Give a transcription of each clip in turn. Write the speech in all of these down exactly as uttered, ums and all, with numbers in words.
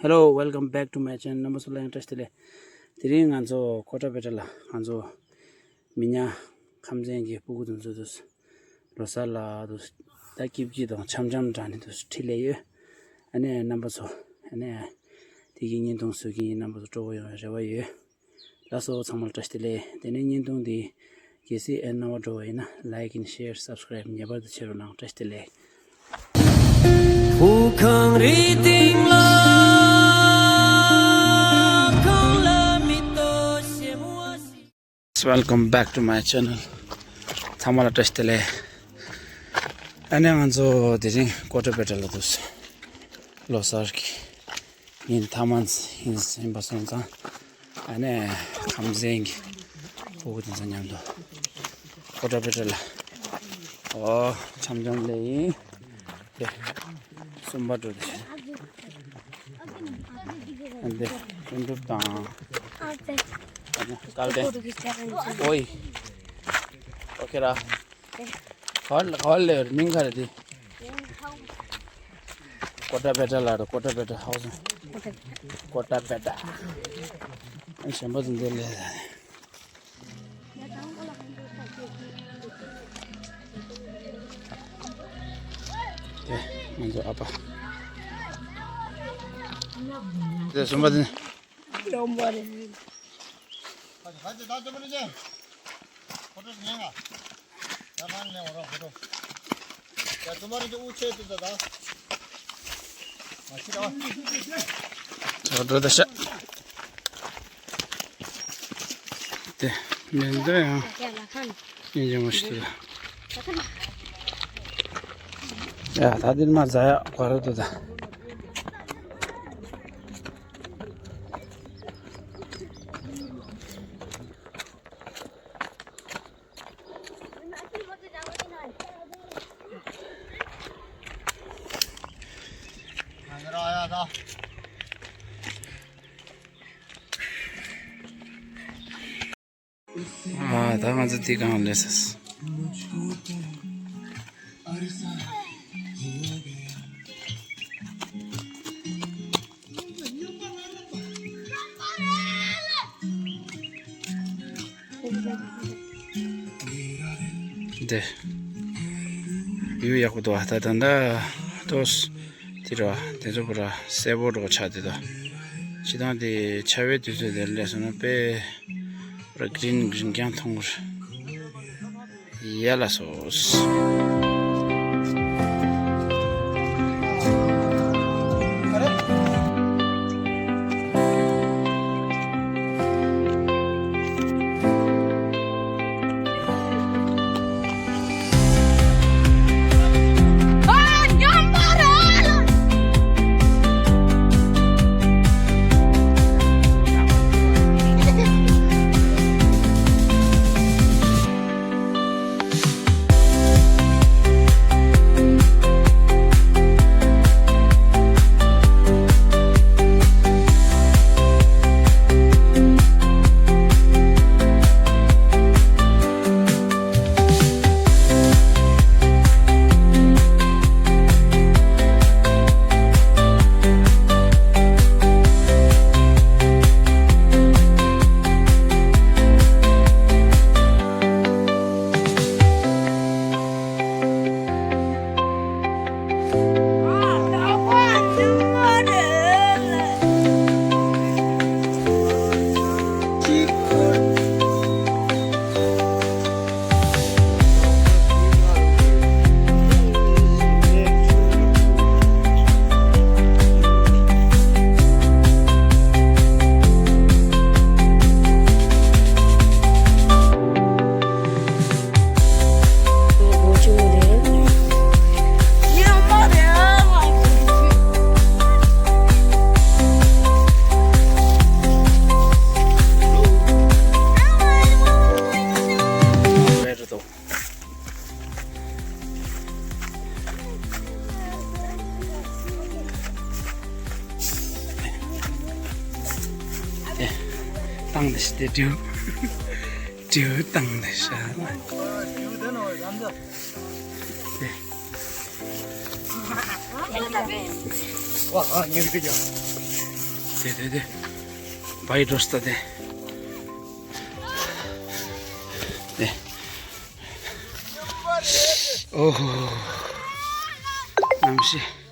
Hello, welcome back to my channel. རྣམ་པ་ཚོ་ལ་ཡང་བཀྲ་ཤིས་བདེ་ལེགས། དེ་རིང་ང་ཚོ་ཀོ་ཊ་པེ་ཊ་ལ་ང་ཚོ་མི་ཉག་ཁམས་ཚན་གྱི་སྤུ་གུ་དེ་ཚོ་དུས་ལོ་གསར་ལ་དུས་ད་སྐྱིད་སྐྱིད་དང་འཆམ་འཆམ་དྲག་ནས་དུས་འཁྲིད་ལས་ཡོད། ཨ་ནེ་རྣམ་པ་ཚོ་ཨ་ནེ་དེ་གི་བརྙན་ཐུང་བཟོ་གི་ཡིན། རྣམ་པ་ཚོ་སྤྲོ་པོ་ཡོང་བའི་རེ་བ་ཡོད། ལགས་སོ། ཚང་མ་ལ་བཀྲ་ཤིས་བདེ་ལེགས། དེ་ནས་བརྙན་ཐུང་འདི་གལ་སྲིད་ཨེ་རྣ་བར་འགྲོ་བ་ཡིན་ན་like and share, subscribe ངེས་པར་དུ་བྱེད་རོགས་གནང་། བཀྲ་ཤིས་བདེ་ལེགས། ཕུ་ཁང་རི་སྟེང་ལ་ཁང་ལ་མི་ཏོ་ཞེ་མོ་ཞིག Welcome back to my channel. ཚང་མ་ལ་བཀྲ་ཤིས་བདེ་ལེགས། ཨ་ནེ་ང་ཚོ་དེ་རིང་ཀོ་ཊ་པེ་ཊ་ལ་འདུག་ལོ་གསར་གྱི་ཉིན་མཐའ་མ་ཡིན་ཡིན་པ་སོང་ཙང་། ཨ་ནེ་ཁམས་ཚན་གྱི་སྤུ་གུ་དེ་ཚོ་མཉམ་དུ་ཀོ་ཊ་པེ་ཊ་ལ་ཨོ་འཆམ་འཆམ་ལས་ཡིན། དེ་གསུམ་པ་འགྲོ་དེ། ཨ་འདི་ཀུན་གྲུབ་དང་། ཨ་ནེ་སྐལ་ལྡན། ཨོའི། ཨོ་ཁེ་ར། ག་པར་ག་པར་ལས་མིང་ག་རེ་དེ། ཀོ་ཊ་པེ་ཊ་ལ་ར། ཀོ་ཊ་པེ་ཊ་ཧའུ་སིང་། ཀོ་ཊ་པེ་ཊ། ཨ་གཞན་པ་ཚོ་འདི་ལས། དེ་ང་ཚོ་ཨ་ཕ། དེ་གསུམ་པ་དེ། དེ་མེ་འདི་ཡང་སྙིང་རྗེ་མོ་ཞིག་འདུག་ཡ་ད་འདིར་མ་ཟ་ཡག་ག་རེ་འདུག་ད། ཨ་ད་ང་ཚོ་འདི་སྒང་སླེབས་སོང་། འདི། ཡུལ་ཡག་པོ་འདུག་ད་ད་ད་ལྟ་ཏོག་ཙམ་དེ་ར་དེ་ཚོ་པུ་ར་སེར་པོ་འདྲ་ཆགས་བསྡད་འདུག་སྤྱིར་བཏང་དེ་ཆར་པའི་དུས་ཚོད་དེར་སླེབས་སོང་ན་དཔེ་པུ་ར་གི་རིན་གི་རིན་རྐྱང་མཐོང་གི་རེད། ཡ་ལགས་སོ། བཏང་དེ་ཞིག་དེ་དྲིའུ། དྲིའུ་བཏང་དེ་ཤ། དེ། ཨ་ཨ་ཉེ་གི་ཡ། དེ་དེ་དེ། བའི་འགྲོ་སྟ་དེ། དེ། ཨོ་ཧོ། གནམ་གཤིས།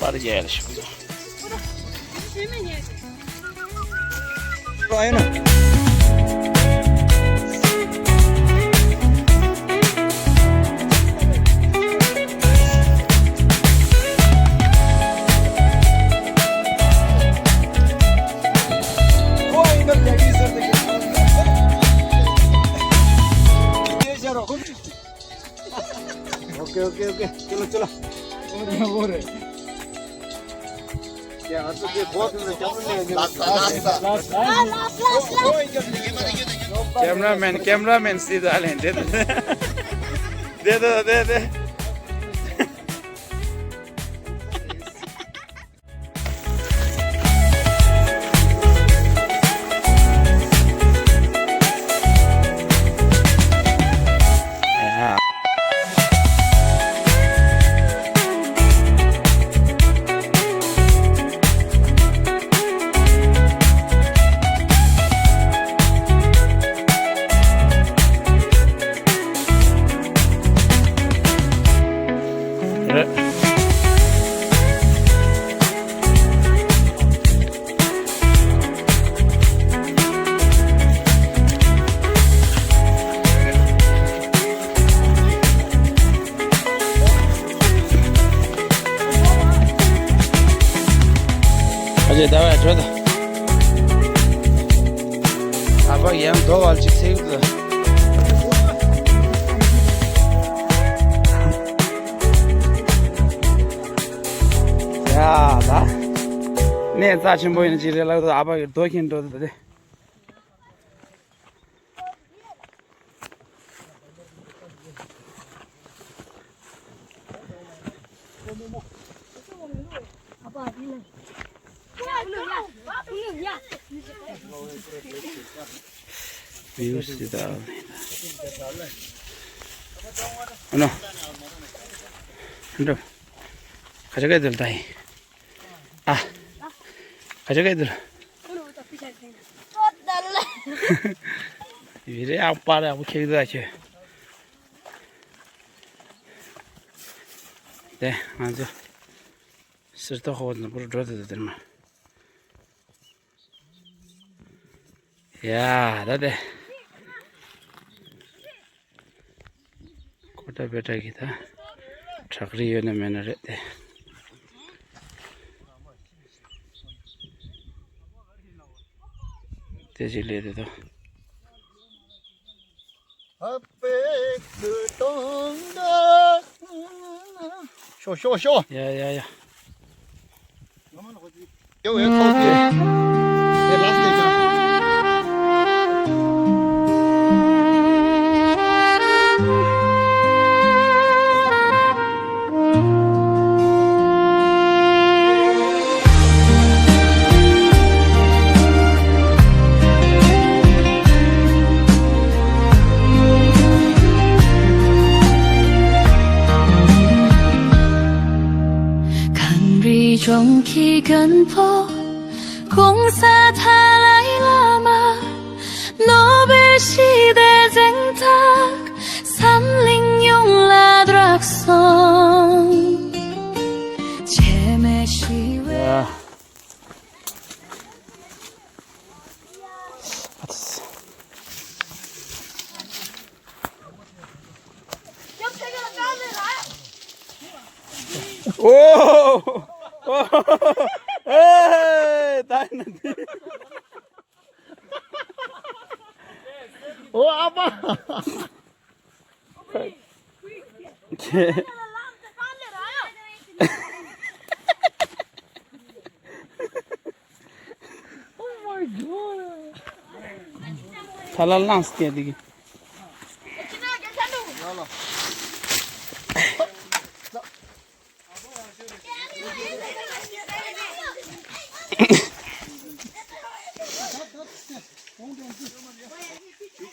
པར་རྒྱག་ཡ་ལ་ཞུགས། ཨོ་ཀེ་ཨོ་ཀེ་ཨོ་ཀེ། ཅོ་ལོ་ཅོ་ལོ། ཨོ་ཀེ་ཨོ་ཀེ། Cameraman, cameraman, see the island. There, there, there, there. ཨ་ཅེ་ཟླ་བ་བྲོས་དང་། ཨ་ཕ་ཡང་རྡོ་བ་ཅིག་སེ་ཡུག་ལ། ཡ་ད། གནས་རྩ་ཆེན་པོ་ཡིན་ཅིག་རེད་ལབ་དུས་ཨ་ཕ་གི་རྡོ་ཁྱེར་འགྲོ་དུས་ད་དེ། ཨ་ནོ། འགྲོ། ཁ་ཆེ་ག་དེ་ལ་ད་ཡིན། ཨ། ཁ་ཆེ་ག་དེ་ལ། ཡི་རེ་ཨ་པ་རེ་ཨ་བུ་ཁེག་ད་ཁྱོད། དེ་ང་ཚོ་སིར་ཏོ་ཧོ་ནུ་པུར་འགྲོ་དེ་དེ་དེར་མ། ཡ་ད་དེ། ཀོ་ཊ་བེ་ཊ་གི་ད་བྲག་རི་ཡོད་ན་མེད་ན་རེད་དེ། དེ་ཅིག་ལས་དེ་ད། ཤོ་ཤོ་ཤོ། ཡ་ཡ་ཡ། གངས་རི་ལྗོངས་ཀྱི་རྒན་པོ་གོང་ས་ཐ་ལ། ཐག་འཛམ་གླིང་ཡོངས་ལ་བསྒྲགས་སོང་། ཆེ་མེ་ཤི་བའི། ཨོ། ཨོ། ཨེ། ད་ཡིན་ན་འདི། ཨོ། ཨ་ཕ། ཁྱེད། Oh my god. ཐ་ལ་ལངས་ཏེ་འདི་གི།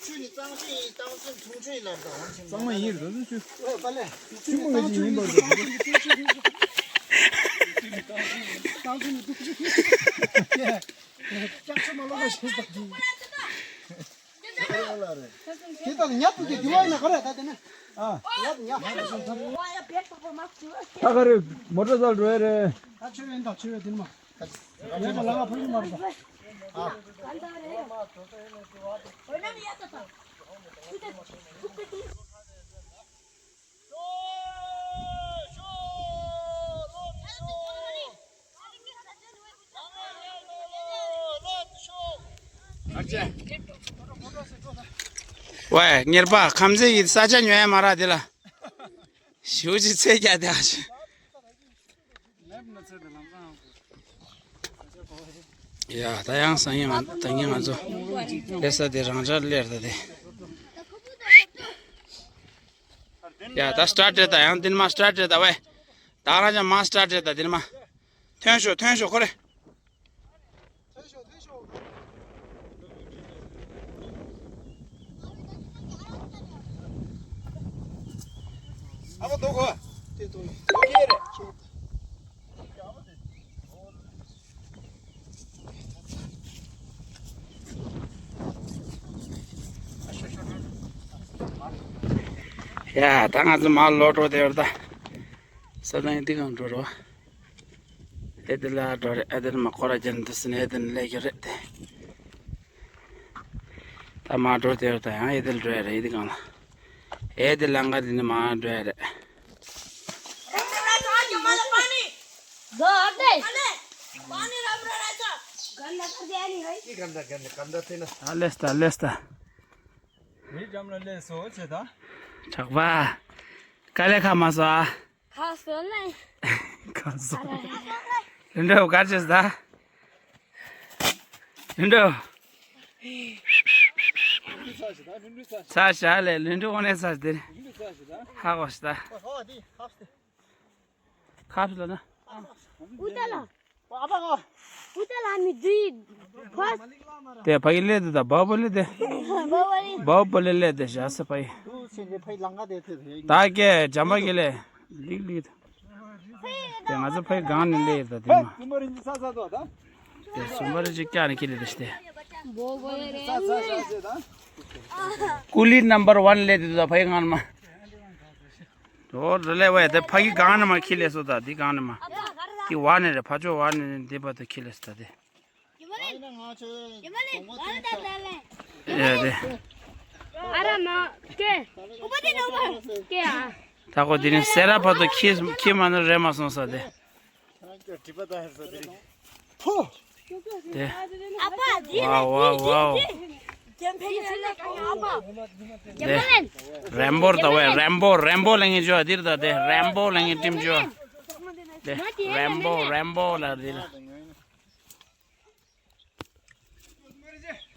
ཆུ་ནི་གཙང་ཆུ་ཡིན། གཙང་ཆུ་ནི་འཐུང་ཆུ་ཡིན་ལབ་དང་། གཙང་མ་ཡིན་རེད་ཆུ། ཨོ་པ་ལེ། ཆུ་མོ་ཡིན་ཡིན་པར། ཆུ་ནི་གཙང་ཆུ་ནི་འཐུང་ཆུ་ཡིན། ལྕགས་ཆུ་མ་ལོག་པ་ཞིག་ཟ་གི། དེ་ལྟར་ཉ་ཐུག་གི་དུ་བ་ཡིན་ན་ག་རེ་ད་དེ་ནི། ཨ། ཉ་ཐུག་ཉ། ད་ག་རེ་མོ་ཊ་སལ་འགྲོ་ཡ་རེད། ད་ཆེ་བས་ད་ཆེ་བས་དེ་ནི་མ། ཡ་ད་ལ་ང་ཕུལ་གི་མ་རེད་ད། ཨ། ཝེ། གཉེར་པ་ཁམས་ཚན་གྱི་ས་ཆ་ཉོ་ཡ་མ་རག་དེ་ལ། ཞུ་ཅི་ཚེ་རྒྱ་དེ་ཨ་ཅི། ཡ་ད་ཡང་སང་ཉིན་ང་ད་ཉིན་ང་ཚོ་སླེབས་ས་དེ་རང་འཇགས་སླེབས་ད་དེ། ཡ་ད་སི་ཊར་ཊི་རེད་ད། ཡང་འདི་ནས་མར་སི་ཊར་ཊི་རེད་ད། ཝེ། ད་རང་ཅག་མར་སི་ཊར་ཊི་རེད་ད། འདི་ནས་མར། ཐོན་ཤོག་ཐོན་ཤོག་ཁོ་རེ། ཨ་མ་འདུག་གོ། དེ་འདུག་ཡོད་ཀྱི་རེད། ཡ་ད་ང་ཚོ་མར་ལོག་འགྲོ་དེ་བར་ད། ས་དང་འདི་གང་འགྲོ་རོགས། ཨེ་དེ་ལ་འགྲོ་རེད། ཨེ་དེ་ལ་མ་ཁོ་ར་ཅན་དུ་སིན་ཨེ་དེ་ལ་ལས་ཀྱི་རེད་དེ། ད་མར་འགྲོ་དེ་བར་ད་ཡང་ཨེ་དེ་ལ་འགྲོ་ཡ་རེད། ཨེ་དེ་གང་ལ། ཨེ་དེ་ལ་ང་དེ་ནས་མར་འགྲོ་ཡ་རེད། ཨ་ལེས་ད་ཨ་ལེས་ད། མི་འགྲམ་ལ་སླེབས་སོ་ཆེ་ད། གྲགས་པ། དཀའ་ལས་ཁག་མ་སོང་ཨ། ཁག་སོང་ལེ། ཁག་སོང་། ལུས་འགྲོ་གར་ཆེ་ད། ལུས་འགྲོ། ཚ་ཞག་ལས་ལུས་འགྲོ་འོ་ནས་ཚ་དེ། ཧ་གོ་ཤི་ད། ཁབ་ལ་ན། ཨུ་ཏ་ལ། ཨ་ཕ་གོ། ཨུ་ཏ་ལ་མི་དུས། ཕོ། དེ་ཕ་གི་ལས་དེ་ད་བ་བོ་ལས་དེ། བ་བོ་ལས། བ་བོ་ལས་ལས་དེ་བཞག་ས་ཕ་གི། དུ་ཆེན་གྱི་ཕ་གི་ལང་ག་དེ་དེ་དེ། ད་ཀྱེ་ཇམ་པ་གི་ལས། ལིག་ལིག་དེ། དེ་ང་ཚོ་ཕ་གི་སྒང་ནས་ལས་ད་དེ་མ། དེ་སུམ་པ་རིན་ཅི་ས་ས་དོ་ད། དེ་སུམ་པ་རིན་ཅི་ཀྱ་ནས་ཁྱེར་ལས་དེ་ཤི་དེ། བོ་བོ་ལས་རེད། ཀུ་ལི་ནམ་བར་ཝན་ལས་དེ་ད་ཕ་གི་སྒང་ནས་མ། ཨོ་རེད་ལེ་ཝེ། དེ་ཕ་གི་སྒང་ནས་མ་ཁྱེར་ལས་སོ་ད། དེ་སྒང་ནས་མ། དེ་བ་ནས་རེད། ཕ་ཕྱོགས་བ་ནས་འདི་བར་དུ་ཁྱེར་ལས་སོ་ད་དེ། ཡ་དེ། ཨ་ར་མ་ཀེ། ཀེ་ཨ། ད་ཁོ་དེ་རིང་སེ་ར་བར་དུ་ཁྱེར་ཁྱེར་མ་ནི་རེད་མ་སོང་ས་དེ། ཕོ། དེ། ཨ་ཕ་འདི་ཝའོ་ཝའོ་ཝའོ། རྒྱན་ཕན་ཚུན་ལ་གང་ཡང་ཨ་ཕ། དེ། རེན་བོ་ད་ཝེ། རེན་བོ། རེན་བོ་ལེན་གྱི་འཇོ་འདིར་ད་དེ། རེན་བོ་ལེན་གྱི་འགྲིམ་འཇོ། དེ། རེན་བོ། རེན་བོ་ལ་འདིར།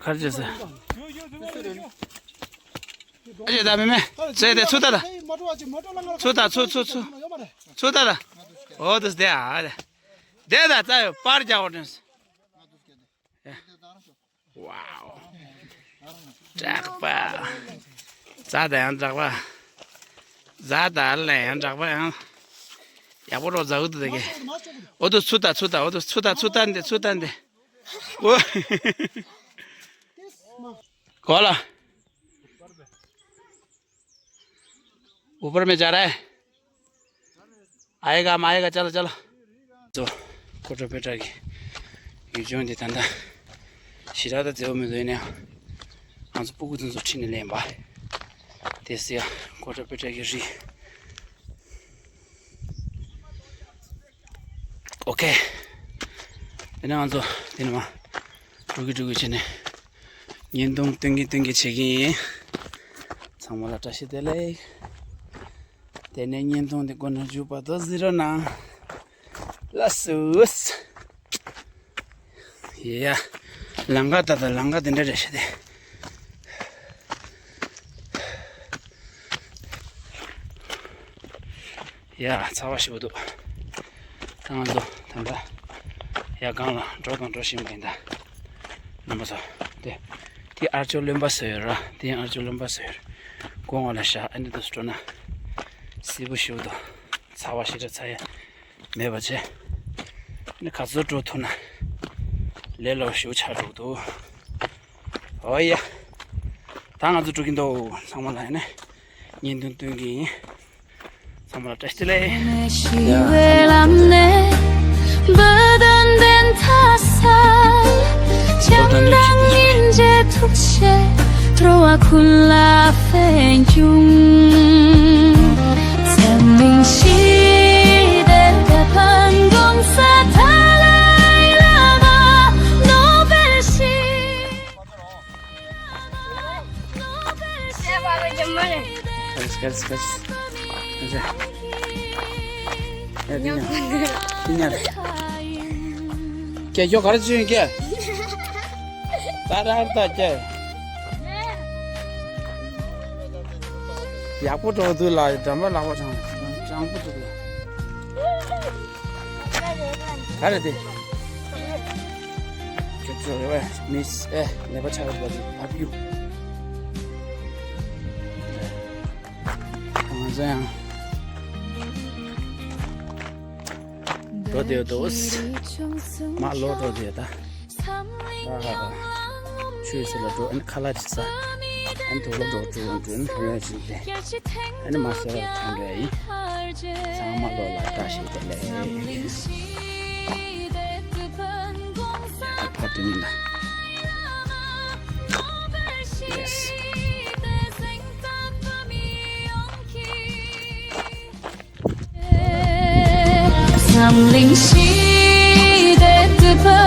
ཁར་ཇེ་སི། ཨ་ཅེ་ད་མེ་མེ། ཚེ་དེ་ཚུ་ད་ད། ཚུ་ད་ཚུ་ཚུ་ཚུ། ཚུ་ད་ད། ཨོ་དུ་སྟེ་ཨ་ལེ། དེ་ད་ཙ་ཡོད་པར་རྒྱག་འོ་དྲན་སོ། ཝའོ། གྲགས་པ། ཛ་ད་ཡང་གྲགས་པ། ཛ་ད་ལ་ཡང་གྲགས་པ་ཡང་། ཡག་པོ་རོ་ཛ་འུ་དུ་དེ་གེ། འོ་དུ་ཚུ་ད་ཚུ་ད། འོ་དུ་ཚུ་ད་ཚུ་ད་འདི་ཚུ་ད་འདི། ཨོ། གོ་ལ། ऊपर में जा रहा है। आएगा, हम आएगा, चलो, चलो। तो कोटो पेटा की ཡུལ་ལྗོངས་འདི་ད་ལྟ་ཞེ་དྲག་ད་མཛེས་པོ་མི་འདུག་ཡིན་ནའང་ང་ཚོ་སྤུ་གུ་ཚོ་ཁྲིད་ནས་ལེན་པ། དེ་སི་ཡ་ཀོ་ཏྲ་པེ་ཏྲ་གི་རི། ཨོ་ཁེ། དེ་ནས་ང་ཚོ་དེ་ནས་མ་འགྲོ་གི་འགྲོ་གི་བྱས་ནས་བརྙན་ཐུང་སྟོན་གི་སྟོན་གི་བྱེད་ཀྱི་ཡིན། ཚང་མ་ལ་བཀྲ་ཤིས་བདེ་ལེགས། དེ་ནས་བརྙན་ཐུང་འདི་མགོ་ནས་མཇུག་བར་དུ་གཟིགས་རོགས་གནང་། ལགས་སོ། ཡ། ལམ་ཁ་ད་ལྟ་ལམ་ཁ་དེ་འདྲ་རེད་ཤག་དེ། ཡ། ཚ་བ་ཞེ་པོ་འདུག་ད་ང་ཚོ་ད་ལྟ་ཡར་སྒང་ལ་འགྲོ་དང་འགྲོ་བཞིན་པ་ཡིན་ད། རྣམ་པ་ཚོ། དེ། དེ་ཨ་ཅོ་རློན་པ་བཟོས་ཡོད་ར། དེ་ཨ་ཅོ་རློན་པ་བཟོས་ཡོད་ར། སྒོ་ང་ལ་བཞག་ཨ་ནི་དུ་སྤྲོ་ན། སིལ་བུ་ཞེ་པོ་འདུག་ཚ་བ་ཞེ་དྲག་ཚ་ཡ། མེད་པ་བྱས། ནི་ག་ཚོད་འགྲོ་ཐུབ་ན་ལས་སླ་པོ་ཞེ་པོ་ཆགས་འགྲོ་གི་འདུག་ཨོ་ཡ། ད་ང་ཚོ་འགྲོ་གི་འདུག་ཚང་མ་ལ་ཡིན་ན་བརྙན་ཐུང་སྟོན་གི་ཡིན། ཚང་མ་ལ་བཀྲ་ཤིས་བདེ་ལེགས། ཞི་བའི་ལམ་ནས་བོད་དོན་བདེན་མཐའ་གསལ། བྱམས་དང་སྙིང་རྗེ་ཐུགས་རྗེས་འགྲོ་བ་ཀུན་ལ་ཕན་བྱུང་། འཛམ་གླིང་ཞི་བདེའི་དེད་དཔོན་༸གོང་ས་ཏཱ་ལའི་བླ་མ་ནོ་བེལ་ཞི་བདེའི་བླ་མ་ནོ་བེལ་ཞི་བདེའི་དེད་དཔོན་༸གོང་ས་ཏཱ་ལའི་བླ་མ་ནོ་བེལ་ཞི་བདེའི་དེད་དཔོན་ཨ་ཅེ། ཨ་ཅེ། ཨེ་དེ་ཉོ། དེ་ཉོ། ཀྱེ་ཁྱོད་ག་རེ་བྱེད་ཡོང་ཀྱེ། ད་ར་ད་ཀྱེ། ཡག་པོ་འགྲོ་འདུག་ལ་འགྲམ་པ་ལག་པ་བྱང་། སྤྱང་པོ་འདུག་ལ། ག་རེ་དེ། ཁྱོད་ཚོ་རེ་བ་མིས་ཨེ་ནད་པ་ཆགས་པ་ལ་ཕབ་ཡུག་ང་ཚོ་ཡང་འགྲོ་བསྡད་འདུག་མ་ལོག་འགྲོ་བསྡད་ད། ཨ་ཆུའི་ཚུལ་ལ་འགྲོ་ཨན་ཁ་ལག་ཅིག་ཟ། ཨན་དུག་ལོག་འགྲོ་འགྲོ་འགྲོ་ཨན་རོལ་ཅིག་རེད། ཨན་མ་ཟེར་བ་གང་འདྲ་ཡིན། ཚང་མ་ལོག་ལ་བཀྲ་ཤིས་བདེ་ལེགས། ད་ཕར་དུ་ཉིན་ལ། Yes། འཛམ་གླིང་ཞི་བདེའི་དེད་དཔོན་